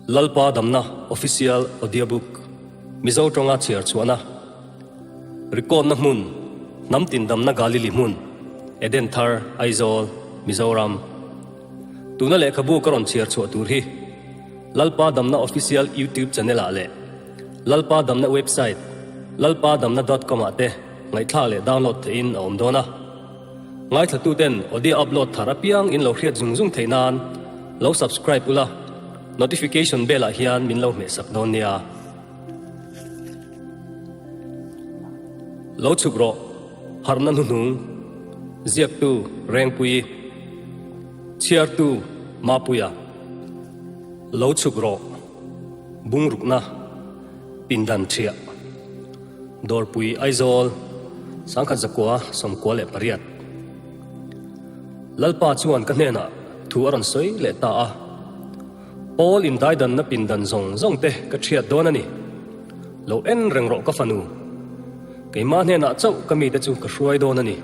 Lalpa Damna Official Audiobook Mizo tawnga chhiar chhuahna Record-na hmun Hnam tin damna Galili hmun Eden Thar Aizawl Mizoram Tuna lehkhabu ka rawn chhiar chhuah tur hi Lalpa Damna Official YouTube Channel ah leh Lalpa Damna Website lalpadamna dot com ah te ngaihthlak leh download theihin a awm dawn a. Ngaithlatuten audio upload thar apiang in lo hriat zung zung theih nan lo subscribe ula, notification bell ah hian min lo hmeh sak dawn nia. Lo chhuk rawh, harhna hnuhnung, ziaktu Rengpuii, chhiartu Mapuia. Lo chhuk rawh, bungrukna, pindan ṭhiah. Dawrpui Aizawl, 1998. Lalpa chuan ka hnenah thu a rawn sawi leh ta a, Paul indaidanna pindan zawng zawng te ka ṭhiat dawn a ni. Lo en reng rawh ka fanu. Keimah hnenah chauh ka mite chu ka hruai dawn a ni.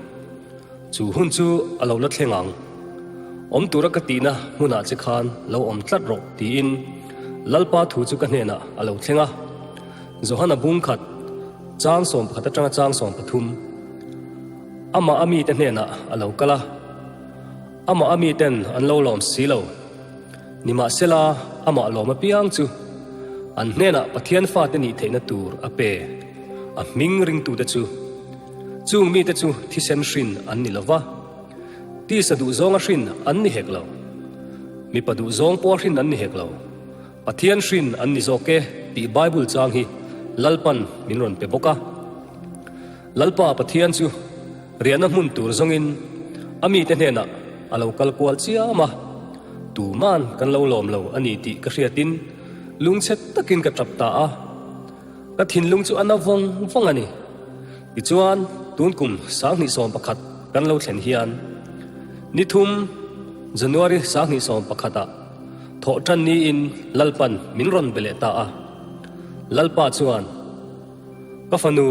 Chu hun chu a lo la thleng ang. Awm tura ka tihna hmunah che khan lo awm tlat rawh tiin Lalpa thu chu ka hnenah a lo thleng a. Johana bung khat, chang 11 atanga chang 13. Amah a mite hnenah a lo kal a, amah a miten an lo lawm si lo. Nimahsela, amah lawm apiang chu an hnenah Pathian fate nih theihna tur a pe, a hming ringtute chu. Chung mite chu thisen hrin an ni lo va, tisa duhzawnga hrin an ni hek lo, mipa duhzawng pawha hrin an ni hek lo. Pathian hrin an ni zawk e tih Bible chang hi Lalpan min rawn pe bawk a. Lalpa Pathian chu riahna hmun tur zawngin a mite hnenah a lo kal kual chiam a, tuman kan lo lawm lo a ni tih ka hriatin lungchhe takin ka tap ta a. Ka thinlung chu a na vawng vawng a ni. Tichuan, tun kum 2011 kan lo thlen hian nithum January 2011 ah Thawh tan niin Lalpan min rawn be leh ta a. Lalpa chuan, Ka fanu,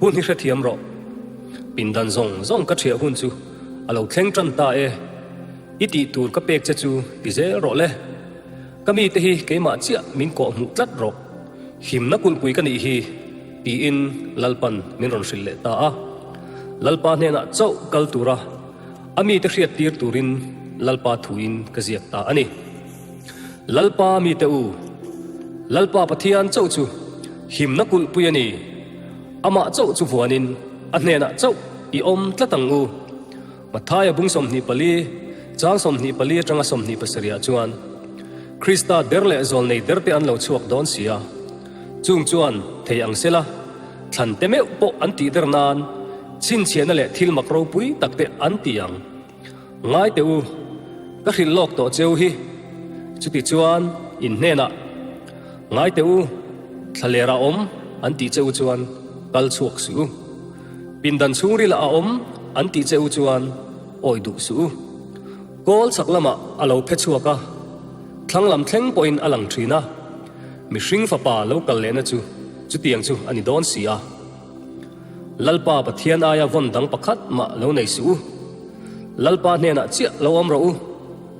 hun hi hrethiam rawh. Pindan zawng zawng ka ṭhiah hun chu a lo thleng tan ta e. I tih tur ka pek che chu ti zel rawh le. Ka mite hi keimah chiah min kawh hmuh tlat rawh. Himna kulhpui ka nih hi, tiin Lalpan min rawn hrilh leh ta a. Lalpa hnenah chauh kal tura A mite hriattir turin Lalpa thuin ka ziak ta a ni. Lalpa mite u, Lalpa Pathian chauh chu himna kulhpui a ni. Amah chauh chu vuanin a hnenah chauh i awm tlat ang u. Mathaia bung 24, chang 24 atanga 27 ah chuan, Krista der leh zawlnei derte an lo chhuak dawn si a, chung chuan thei ang sela, thlan te meuh pawh an tih der nan, Chhinchhiahna leh thil mak ropui tak te an ti ang. Ngai teh u, ka hrilh lawk tawh cheu hi. Chuti chuan in hnenah, Ngai teh u, thlaler a awm an tih che u chuan kal chhuak suh u. Pindan chhungrilah a awm an tih che u chuan awi duh suh u. Kawl chhak lamah a lo phe chhuak a, thlang lam thleng pawhin a lang thin a. Mihring fapa lo kal lehna chu chutiang chu a ni dawn si a. Lalpa Pathian aia vawn dang pakhat mah lo nei suh u. Lalpa hnenah chiah lo awm rawh u,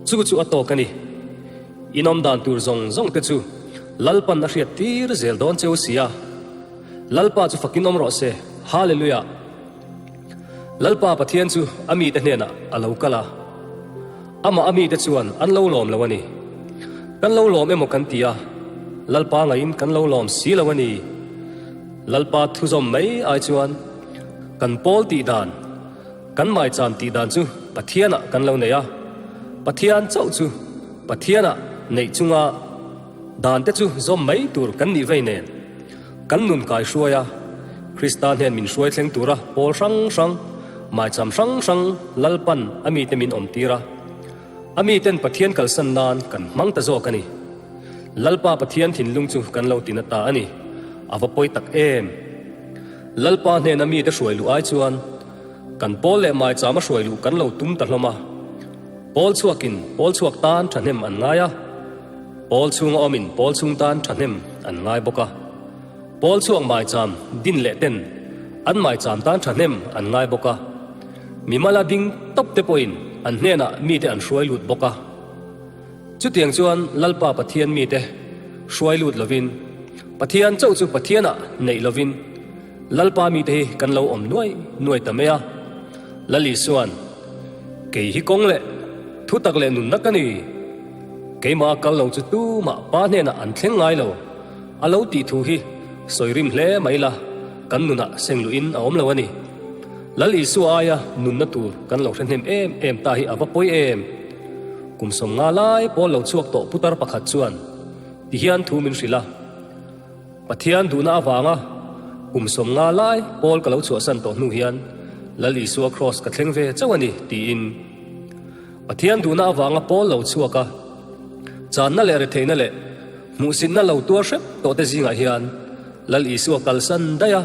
chu chu a tawk a ni. In awm dan tur zawng zawng te chu Lalpan a hriat tir zel dawn cheu sia. Lalpa chu fakin awm rawh se, Hallelujah! Lalpa Pathian chu a mite hnenah a lo kal a, amah a mite chuan an lo lawm lo a ni. Kan lo lawm emaw kan ti a, Lalpa ngaiin kan lo lawm si lo a ni. Lalpa thuzawm mai ai chuan kan pawl tih dan, kan maicham tih dan chu Pathianah kan lo nei a, Pathian chauh chu Pathianah neih chunga dan te chu zawm mai tur kan nih vei nen kan nun kai hruai a, Krista hnen min hruai thleng tura pawl hrang hrang, maicham hrang hrang Lalpan a mite min awm tir a, a miten Pathian kalsan nan kan hmang ta zawk a ni. Lalpa Pathian thinlung chu kan lo tina ta a ni. A va pawi tak em! Lalpa hnena mite hruai luh ai chuan kan pawl leh maichama hruai luh kan lo tum ta hlawm a. Pawl chhuakin pawl chhuak tan thahnem an ngai a, pawl chhunga awmin pawl chhung tan thahnem an ngai bawk a. Pawl chhuak maicham din leh ten an maicham tan thahnem an ngai bawk a. Mimala ding tawp te pawhin an hnenah mite an hruai lut bawk a. Chutiang chuan Lalpa Pathian mite. Hruai lut lovin, Pathian chauh chu Pathianah neih lovin Lalpa mite hi kan lo awm nuai nuai ta mai a. Lal Isua'n, Kei hi kawng leh thutak leh nunna ka ni. Keimah kal lo chu tumah Pa hnenah an thleng ngai lo, a lo tih thu hi sawi rim hle mai la, kan nunah seng luhin a awm lo a ni. Lal Isua aia nunna tur kan lo hre hnem em em ta hi a va pawi em! Kum 50 lai pawl lo chhuak tawh putar pakhat chuan tihian thu min hrilh a, Pathian duhna avanga kum 50 lai pawl ka lo chhuahsan tawh hnu hian Lal Isua Kraws ka thleng ve chauh a ni tiin. Pathian duhna avanga pawl lo chhuak a, channa leh retheihna leh hmuhsitna lo tuar hrep tawh te zingah hian Lal Isua kalsan daih a,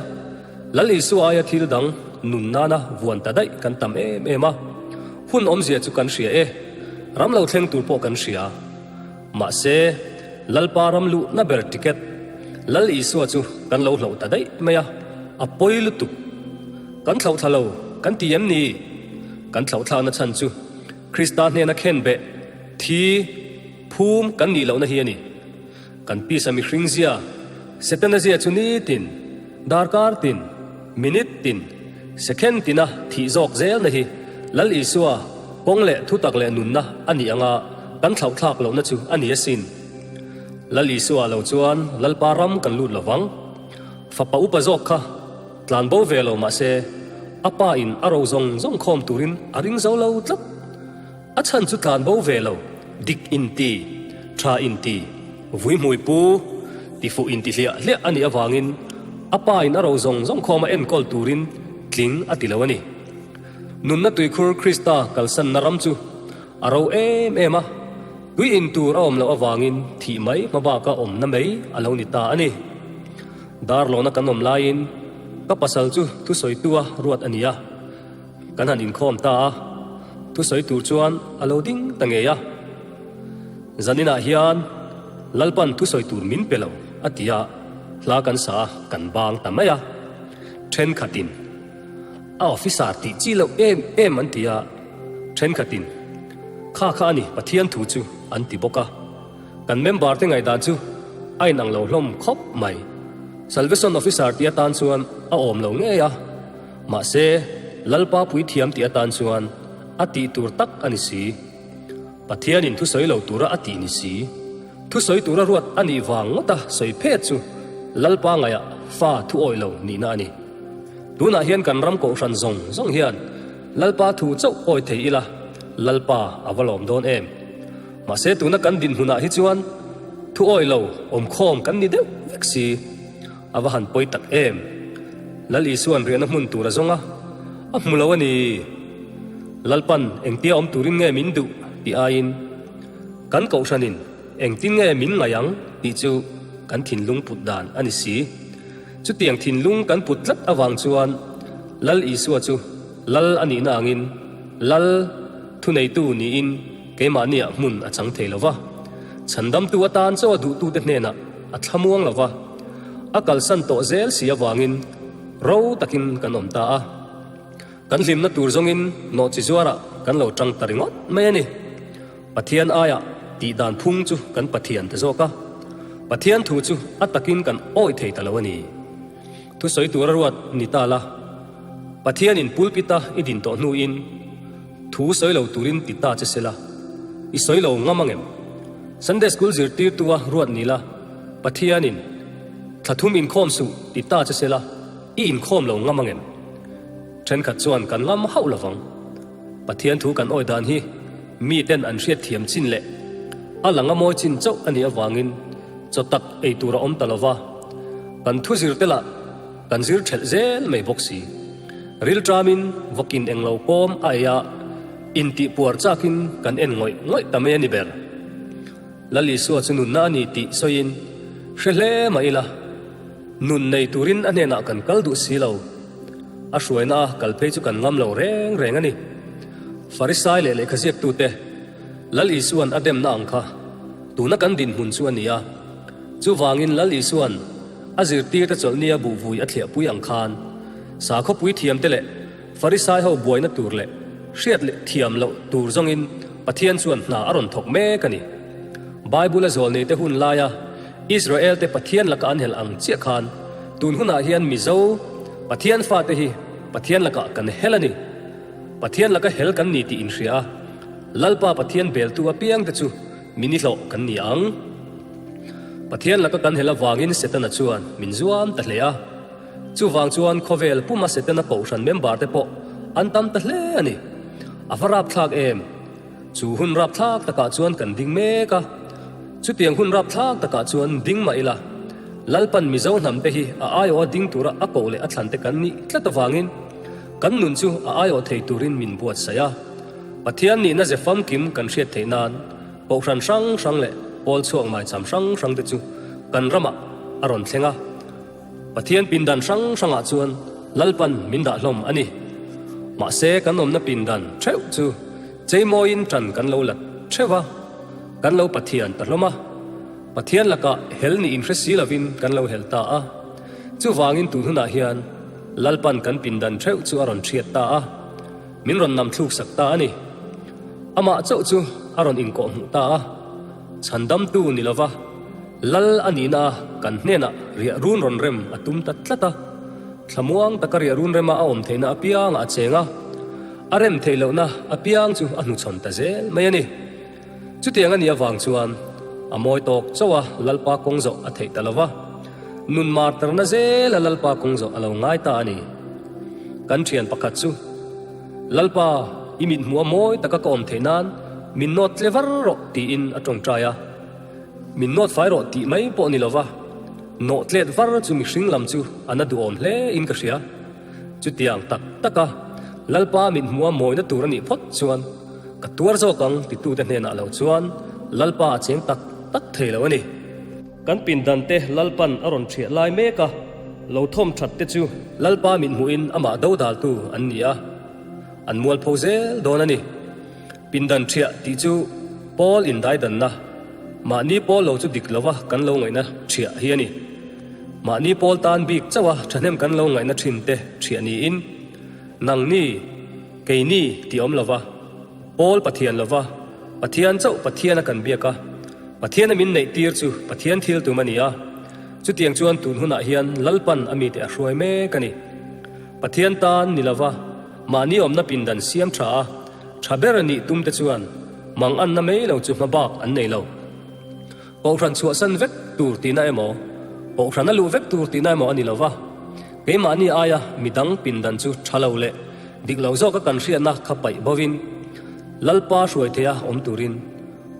Lal Isua aia thil dang nun nana vuan ta daih kan tam em em a. Hun awmzia chu kan hria e, ram lo thleng tur pawh kan hria. Mahse, Lalpa ram luhna ber ticket Lal Isua chu kan lo hloh ta daih mai a, a pawi lutuk. Kan thlauh thla lo kan ti em ni? Kan thlauh thlakna chhan chu Krista hnena khenbeh, thi, phum kan nih lohna hi a ni. Kan tisa mihring zia, Setana zia chu nitin, darkar tin, minute tin, second tina thih zawk zelna hi Lal Isua kawng leh thutak leh nunna a nih anga kan thlauhthlak lohna chu a ni asin. Lal Isua lo chuan Lalpa ram kan lut lovang. Fapa upa zawk kha tlan bo ve lo mahse a pa in a ro zawng zawng khawm turin a ring zo lo tlat. A chhan chu tlan bo ve lo, dik inti, tha inti, vui hmui pu, ti fuh inti hliah hliah a nih avangin a pa in a ro zawng zawng khawm a enkawl turin tling a ti lo a ni. Nunna tuikhur Krista kalsanna ram chu a ro em em a, tui in tur a awm loh avangin thih mai hmabaka awmna mai a lo ni ta a ni. Darlawna kan awm laiin ka pasal chu thusawitua ruat a ni a. Kan han inkhawm ta a, thusawi tur chuan a lo ding ta ngei a. Zaninah hian Lalpan thusawi tur min pe lo a ti a, hla kan sa a, kan bang ta mai a. Thenkhatin a officer tih chi loh em em an ti a, thenkhatin kha kha a ni Pathian thu chu an ti bawk a. Kan member te ngaihdan chu a inang lo hlawm khawp mai. Salvation officer tih atan chuan a awm lo ngei a. Mahse, Lalpa puithiam tih atan chuan a tih tur tak a ni si. Pathianin thusawi lo tura a tih ni si. Thusawi tura ruat a nih vang ngawta sawi phet chu Lalpa ngaihah fa thu awih lo nihna a ni. Tunah hian kan ram kohhran zawng zawng hian Lalpa thu chauh awi thei ila Lalpa a va lawm dawn em. Mahse tuna kan dinhmunah hi chuan thu awih lo awmkhawm kan ni deuh vek si. A va han pawi tak em! Lal Isua'n riahna hmun tur a zawng a, a hmu lo a ni. Lalpan engtia awm turin nge min duh tih aiin kan kohhranin engtin nge min ngaih ang tih chu kan thinlung put dan a ni si. Chutiang thinlung kan put tlat avang chuan Lal Isua chu Lal a nihna angin Lal thuneitu niin keimahniah hmun a chang thei lo va. Chhandamtu atan chaw a duhtute hnenah a thlamuang lo va, a kalsan tawh zel si avangin ro takin kan awm ta a. Kan hlimna tur zawngin nawhchi zuarah kan lo tang ta ringawt mai a ni. Pathian aiah tih dan phung chu kan Pathian ta zawk a, Pathian thu chu a takin kan awih thei ta lo a ni. Thusawi tura ruat ni ta la, Pathianin pulpit-a i din tawh hnuin thu sawi lo turin ti ta che sela, i sawi lo ngam angem? Sunday School zirtirtua ruat ni la, Pathianin thla thum inkhawm suh ti ta che sela, i inkhawm lo ngam angem? Thenkhat chuan kan ngam hauh lovang. Pathian thu kan awi dan hi miten an hriat thiam chin leh a lang a mawi chin chauh a nih avangin chaw tak ei tur a awm ta lova, kan thu zir te lah kan zir thelh zel mai bawk si. Rilṭamin vawkin englo kawm a ei a, intih puar chakin kan en ngawih ngawih ta mai a ni ber. Lal Isua chu nunna a ni tih sawiin hre hle mah ila, nun nei turin a hnenah kan kal duh si lo. A hruaina a kal phei chu kan ngam lo reng reng a ni. Farisai leh lehkhaziaktute Lal Isua'n a demna ang kha tuna kan dinhmun chu a ni a. Chuvangin Lal Isua'n a zirtirte chawlhnia buhvui a thliahpui ang khan sakhawpui thiamte leh Farisai ho buaina tur leh hriat leh thiam loh tur zawngin Pathian chuan hna a rawn thawk mek a ni. Bible-a zawlneite hun laia. Israel-te Pathian laka an hel ang chiah khan tun hunah hian Mizo Pathian fate hi Pathian lakah kan hel a ni. Pathian laka hel kan ni tih inhria a, Lalpa Pathian beltu apiangte chu mi nihlawh kan ni ang. Pathian laka kan hel avangin Setana chuan min zuam ta hle a. Chuvang chuan khawvel puma Setana kohhran member te pawh an tam ta hle a ni. A va rapthlak em? Chu hun rapthlak takah chuan kan ding mek a. Chutiang hun rapthlak takah chuan ding mah ila, Lalpan Mizo hnam te hi a aiawha ding tura a koh leh a thlan te kan nih tlat avangin kan nun chu a aiawh thei turin min buatsaih a. Pathian nihna ze famkim kan hriat theih nan Kohhran hrang hrang leh pawl chhuak maicham hrang hrang te chu kan ramah a rawn thleng a. Pathian pindan hrang hrangah chuan Lalpan min dah hlawm a ni. Mahse kan awmna pindan theuh chu cheimawiin ṭan kan lo la theuh a, kan lo Pathian ta hlawm a. Pathian lakah hel nih inhre si lovin kan lo hel ta a. Chuvangin tun hunah hian Lalpan kan pindan theuh chu a rawn ṭhiat ta a, min rawn nam thluk sak ta a ni. Amah chauh chu a rawn inkawhhmuh ta a. Chhandamtu ni lova Lal a nihna a kan hnenah riah run rawn rem a tum ta tlat a. Thlamuang taka riah run rema a awm theihna apiangah a cheng a, a rem theih lohna apiang chu a hnuchhawn ta zel mai a ni. Chutiang a nih avang chuan a mawi tawk chauh a Lalpa kawng zawh a theih ta lova, nun mar tarna zela Lalpa kawng zawh a lo ngai ta a ni. Kan thian pakhat chu. Lalpa, i mithmuh a mawi taka ka awm theih nan min nawt tle var rawh tiin a tawngtai a. Min nawt fai rawh tih mai pawh ni lova, nawh tlet var chu mihring lam chu a na duhawm hle in ka hria. Chutiang tak taka Lalpa mithmuh a mawina tur a nih phawt chuan ka tuar zawk ang titute hnenah lo chuan Lalpa a cheng tak tak thei lo a ni. Kan pindan te Lalpan a rawn ṭhiah lai mek a, lo thawm ṭhat te chu Lalpa mithmuhin amah dodaltu an ni a, an mualpho zel dawn a ni. Pindan ṭhiah tih chu Paul indaidanna, mahni Paul lo chu dik lova kan lo ngaihna ṭhiah hi a ni. Mahni Paul tan bik chauha ṭhahnem kan lo ngaihna ṭhin te ṭhiah niin, nangni, keini tih awm lova, Paul Pathian lova, Pathian chauh Pathiana kan biak a, Pathiana min neih tir chu Pathian thil tum a ni a, chutiang chuan tun hunah hian Lalpan a mite a hruai mek a ni. Pathian tan ni lova mahni awmna pindan siam tha a, tha ber a nih tum te chuan mang anna mai lo chu hma bak an nei lo. Kohhran chhuahsan vek tur tihna emaw, kohhran a luh vek tur tihna emaw a ni lova, keimahni aia midang pindan chu tha lo leh dik lo zawka kan hriatna kha paih bovin Lalpa hruai theia awm turin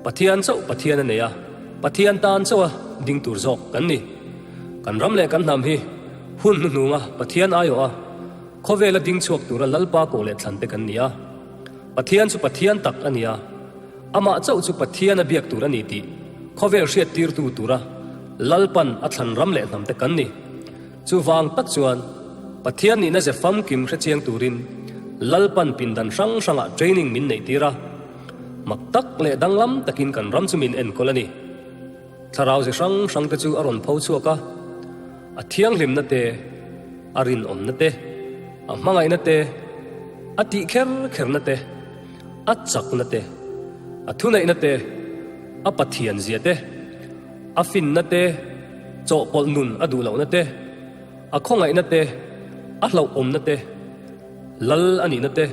Pathian chauh Pathian a nei a, Pathian tan chauha ding tur zawk kan ni. Kan ram leh kan hnam hi hun hnuhnunga Pathian aiawh a, khawvela ding chhuak tura Lalpa koh leh thlan te kan ni a. Pathian chu Pathian tak a ni a, amah chauh chu Pathian a biak tur a ni tih khawvel hriattirtu tura Lalpan a thlan ram leh hnam te kan ni. Chuvang tak chuan Pathian nihna ze famkim hrechiang turin Lalpan pindan hrang hrangah training min neihtir a. Mak tak leh danglam takin kan ram chu min enkawl a ni. Thlarau ze hrang hrang te chu a rawn pho chhuak a, a thianghlimna te, a rinawmna te, a hmangaihna te, a tih kher kherna te, a chakna te, a thuneihna te, a Pathian zia te, a finna te, chawhpawlh nun a duh lohna te, a khawngaihna te, a hlauhawmna te, Lal a nihna te,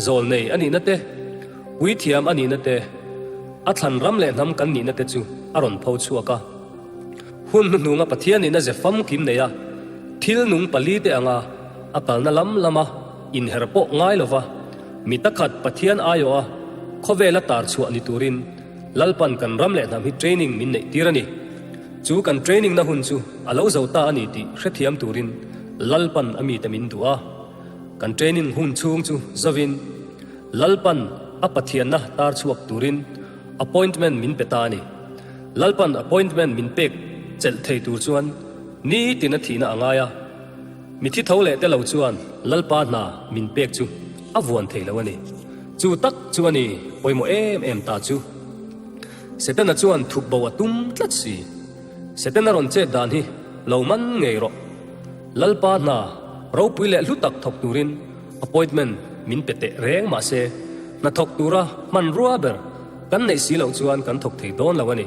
Zawlnei a nihna te, Puithiam a nihna te, a thlan ram leh hnam kan nihna te chu a rawn pho chhuak a. Hun hnuhnunga Pathian nihna ze famkim nei a, thil nung palite anga a kalna lam lama inher pawh ngai lova mi takhat Pathian aiawha khawvela tar chhuah ni turin Lalpan kan ram leh hnam hi training min neih tir a ni. Chu kan training na hun chu a lo zo ta a ni tih hrethiam turin Lalpan a mite min duh a. Kan training hun chhung chu zovin Lalpan a Pathianna tar chhuak turin appointment min pe ta a ni. Lalpan appointment min pek chelh thei tur chuan nitin a thihna a ngai a. Mithi tho leh te lo chuan Lalpa hna min pek chu a vuan thei lo a ni. Chu tak chu a ni pawimawh em em ta chu. Setana chuan thup bo a tum tlat si. Setana rawn chet dan hi lo man ngei rawh. Lalpa hna ropui leh hlu tak thawk turin appointment min pe teh reng mah se, hna thawk tura hmanrua ber kan neih si loh chuan kan thawk thei dawn lo a ni.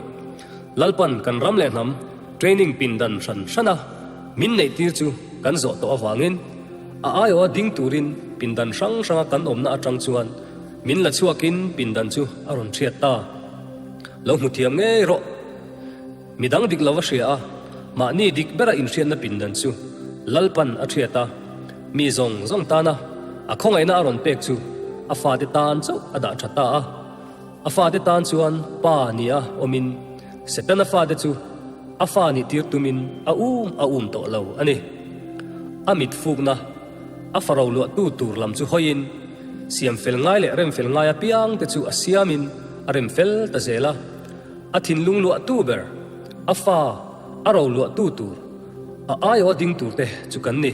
Lalpan kan ram leh hnam training pindan hran hrana min neihtir chu kan zawh tawh avangin a aiawha ding turin pindan hrang hranga kan awmna atang chuan min la chhuakin pindan chu a rawn hriat ta. Lo hmu thiam ngei rawh. Midang dik lo a hria a, mahni dik bera inhriatna pindan chu Lalpan a hriat a, mi zawng zawng tana a khawngaihna a rawn pek chu a fate tan chauh a dah tha ta a. A fate tan chuan pa nia awmin Setana fate chu a fa nih tir tumin a um a um tawh lo a ni. A mit fukna, a fa roluahtu tur lam chu hawiin siam fel ngai leh rem fel ngai apiang te chu a siamin a rem fel ta zel a. A thinlung luahtu ber, a fa a roluahtu tur, a aiawh ding tur te chu kan ni.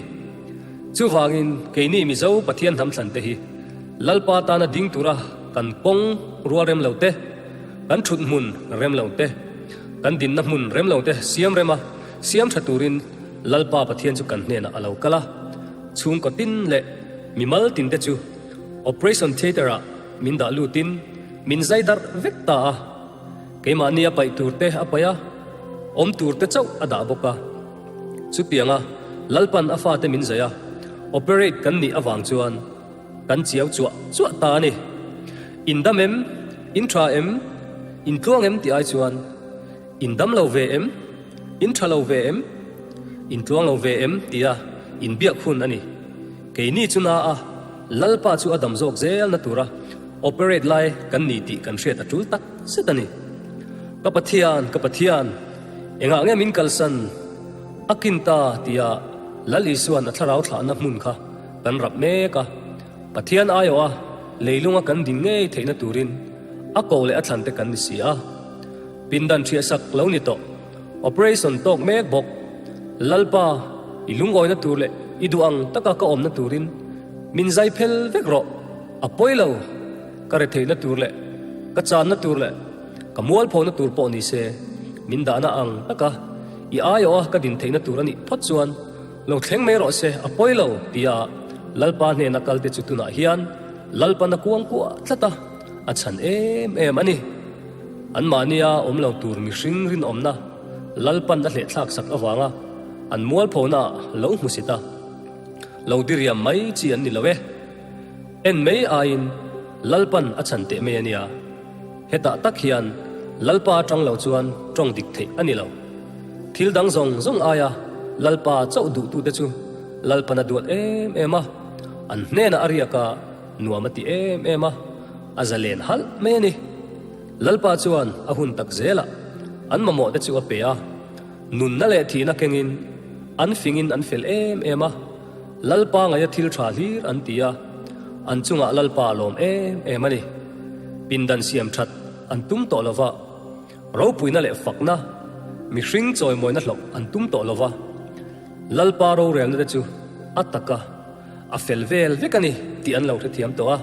Chuvangin keini Mizo Pathian hnam thlan te hi Lalpa tana ding tura kan kawng rual rem lo te, kan thut hmun rem lo te, kan dinna hmun rem lo te siam rem a, siam tha turin Lalpa Pathian chu kan hnenah a lo kal a. Chhungkaw tin leh mimal tin te chu Operation Theatre ah min dah lutin min zai darh vek ta a. Keimahni a paih tur te a paih a, awm tur te chauh a dah bawk a. Chutianga Lalpan a fate min zai a, operate kan nih avang chuan kan chiau chuah chuah ta a ni. In dam em? In tha em? In tluang em tih ai chuan in dam lo ve em? In tha lo ve em? In tluang lo ve em tia in biak hun a ni. Keini chu na a, Lalpa chu a dam zawk zel na tura operate lai kan ni tih kan hriat a tul tak zet a ni. Ka Pathian, ka Pathian, engah nge min kalsan a kin ta tia Lal Isua'n a thlarau thlahna hmun kha kan rap mek a. Pathian aiawh a, leilunga kan din ngei theihna turin a ko leh a thlan te kan ni si a. Pindan ṭhiahsak lo ni tawh. Operation tawk mek bawk. Lalpa, i lungawina tur leh i duh ang taka ka awmna turin min zai phel vek rawh. A pawi lo, ka retheihna tur leh ka channa tur leh ka mualphona tur pawh ni se, min dahna ang taka i aiawha ka din theihna tur a nih phawt chuan lo thleng mai rawh se, a pawi lo, tia Lalpa hnena kalte chu tunah hian Lalpan a kuangkuah tlat a, a chhan em em a ni. Anmahnia awm lo tur mihring rinawmna Lalpan a hlehthlak sak avanga an mualphona ah lo hmusit a, lo diriam mai chi an ni lo e. En mai aiin Lalpan a chhan teh mai a nia. Hetah tak hian Lalpa atang lo chuan tawng dik theih a ni lo. Thil dang zawng zawng aia Lalpa chauh duhtute chu Lalpan a duat em em a, an hnenah a riak a, nuam a ti em em a, a zalen halh mai a ni. Lalpa chuan a hun tak zelah an mamawh te chu a pe a, nunna leh thihna kengin an fingin an fel em em a, Lalpa ngaia thil tha hlir an ti a, an chungah Lalpa a lawm em em a ni. Pindan siam that an tum tawh lova, ropuina leh fakna, mihring chawimawina hlawh an tum tawh lova, Lalpa rorelna te chu a taka a fel vel vek a ni tih an lo hrethiam tawh a,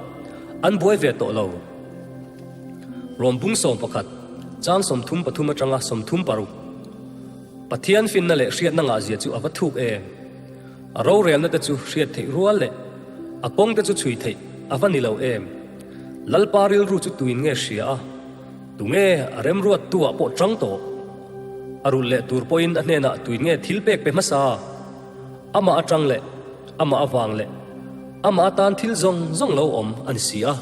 an buai ve tawh lo. Rawm bung 11, chang 33 atanga 36. Pathian finna leh hriatna ngahzia chu a va thuk em? A rorelna te chu hriat theih rual leh a kawng te chu chhui theih a va ni lo em? Lalpa rilru chu tuin nge hria a, tunge a remruattu ah pawh chang tawh? A rulh leh tur pawhin a hnenah tuin nge thil pek pe hmasa? Amah atang leh amah avang leh amah atan thil zawng zawng lo awm a ni si a.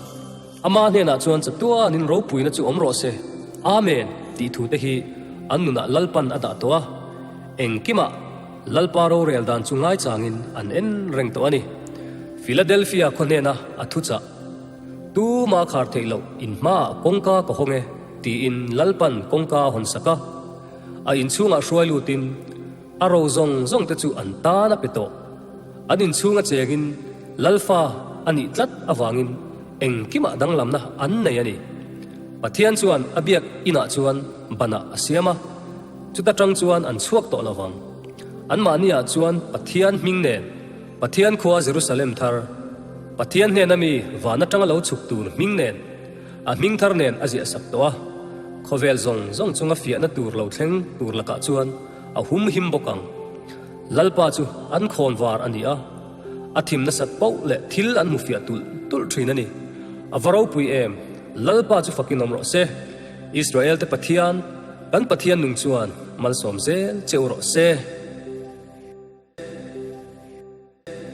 Ama hnenah chuan chatuanin ropuina chu awm rawh se, Amen, tih thute hi an nunah Lalpan a dah tawh a. Engkimah Lalpa rorel dan chu ngaichangin an en reng tawh a ni. Philadelphia khaw hnena a thuchah, Tuma khar theih loh in hmaah kawngka ka hawng e, tiin Lalpan kawngka a hawn sak a. A inchhungah hruai lutin, A ro zawng zawng te chu an tan a pe tawh. An inchhung a chengin Lalfa a nih tlat avangin engkimah danglamna an nei a ni. Pathian chuan a biak inah chuan banah a siam a, chuta tang chuan an chhuak tawh lo vang. Anmahniah chuan Pathian hming nen, Pathian khua Jerusalem thar, Pathian hnena mi van atanga lo chhuk tur hming nen, a hming thar nen a ziah sak tawh a. Khawvel zawng zawng chunga fiahna tur lo thleng tur lakah chuan a hum him bawk ang. Lalpa chu an khawn var a ni a, a thim nasat poh leh thil an hmu fiah tulh tulh thin a ni. A va ropui em! Lalpa chu fakin awm rawh se. Israel te Pathian, Kan Pathian nung chuan malsawm zel che u rawh se.